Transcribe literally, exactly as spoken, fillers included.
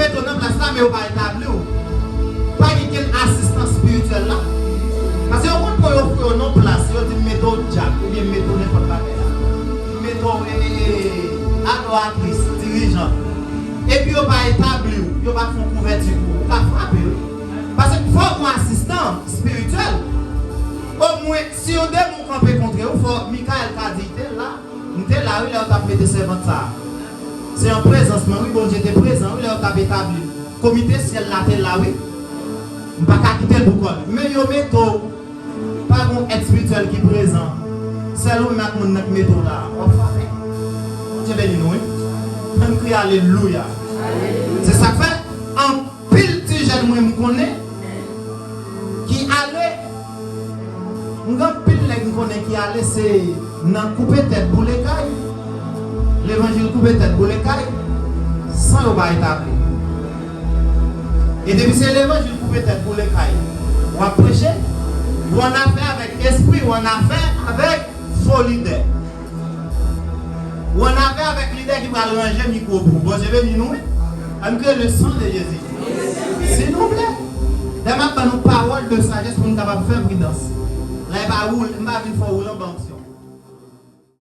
Mete w nan plas la, men yo pa etabli w. Pa gen kenn asistan espirityèl la. Paske yo konn pran yo ofri yo nan plas, yo di m mete w dyak, oubyen m mete w nenpòt bagay la. M mete w, e, e, e, adoratris, dirijan. Epi yo pa etabli w, yo pa fè yon kouvèti pou ou. Ou ka frape, wi. Paske fò w gen asistan espirityèl. Omwen, si yon demon kanpe kontre ou, fò Mikayèl ka di, te la. M te la, wi, lè yo t ap mete sèvant sa a. Se an prezans mwen, wi, Bondye te prezan, wi, lè yo t ap etabli l. Komite syèl la te la, wi. M pa ka kite l pou kò l. Men yo mete w, pa gen yon èt espirityèl ki prezan. Sèl ou menm ak moun nan ki mete w la a. W ap frape. Bondye beni nou, wi. Ann kriye alelouya. Se sa k fè, an Pil ti jèn mwen m konnen ki ale, m gen anpil nèg m konnen ki ale se nan koupe tèt boule kay, levanjil koupe tèt boule kay, san yo pa etabli. E depi se levanjil koupe tèt boule kay, w ap preche, w annafè avèk espri, w annafè avèk fo lidè. Ou annafè avèk lidè ki pral ranje mikwo pou ou. Bondye beni nou, wi. Ann kriye le sang de Jésus. Silvouplè. Lè m ap ban nou pawòl de sajès pou nou kapab fè pridans. La, e pa woule, m pa vin fè w woule anba onksyon.